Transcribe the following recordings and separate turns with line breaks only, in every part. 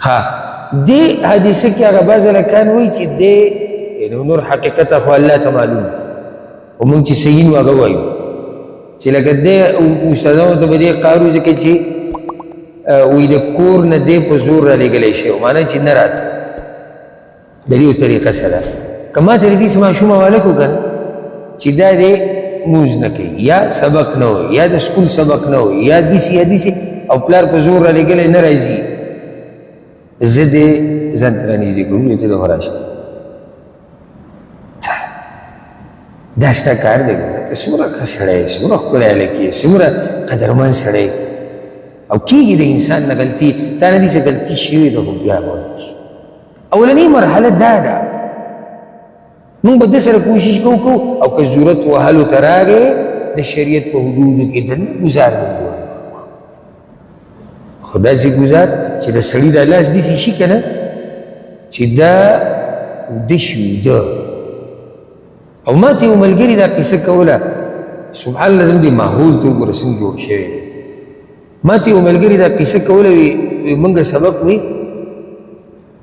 ها، دې حدیثه کې هغه بعض هلکان وایي چې دی یعنې نور حقیقت خو الله ته معلوم دی، خو موږ چې صحیح نو هغه وایو چې لکه دی استادانو ته به دې قار وي، ځکه چې وایي د کور نه دی په زور رالېږلی شوی، معنا چې نه راته. د دې اوس طریقه څه ده؟ که ما ته د دې ماشوم حواله کړو که نه چې دا دی مونځ نه کوي، یا سبق نه وایي، یا د سکول سبق نه وایي، یا داسې یا داسې، او پلار په زور رالېږلی نه راځي، زه دې ځان ته رانږدې کړم، ته دې راشه، دا ستا کار دی. ګوره ته څومره ښه سړی یې، څومره ښکلی هلک یې، څومره قدرمن سړی. او کېږي د انسان نه غلطي، تا نه دي څه غلطي شوې ده، خو بیا به ونه کړي. اولنۍ مرحله دا ده، موږ به د سره کوشش کوو، او که ضرورت وهلو ته راغی د شریعت په حدودو کې دننه ګزار موږ ونه ورکړو، خو داسې ګزار چې د سړي دا لاس داسې شي که نه چې دا اوده شي، اوده. او ما ته یو ملګري دا قصه کوله، سبحان الله، زموږ دې ماحول ته وګوره څنګه جوړ شوی دی. ما ته یو ملګري دا قصه کوله، وي موږ سبق وي،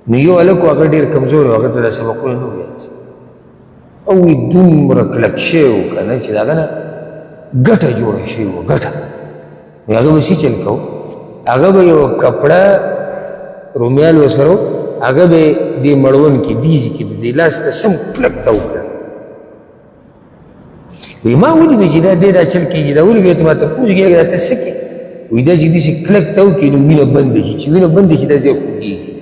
نو یو هلک و، هغه ډېر کمزوری و، هغه ته دا سبقونه نه وو یاد، او وي دومره کلک شوی و که نه چې د هغه نه ګټه جوړه شوې وه، ګټه. نو هغه به څه چل کوو، هغه به یوه کپړه رومیال ورسره و، هغه به دې مړوند کې دیزي کې د دې لاس ته سم کلک تاو کړی. وایي ما ولیده چې دا دی دا چل کېږي، دا ولې بیا ته ما تپوس کېږي، دا ته څه کوې؟ وایي دا چې داسې کلک تاو کړي نو وینه بنده شي، چې وینه بنده شي دا ځای خوږېږي.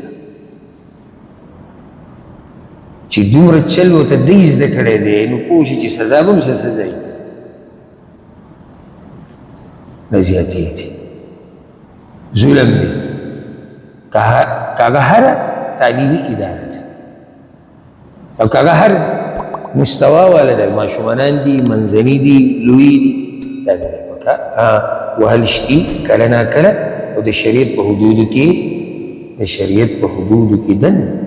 چې دومره چل ورته دی زده کړی دی، نو پوه شي چې سزا به هم څه سزا وي، نه زیاتې دي، ظلم دی. که هغه هره تعلیمي اداره ده او که هغه هر مستوا والا ده، ماشومانان دي، منځني دي، لوی دي، دا نه دی پکار. وهل شتي کله ناکله، او د شریعت په حدودو کې، د شریعت په حدودو کې دننه.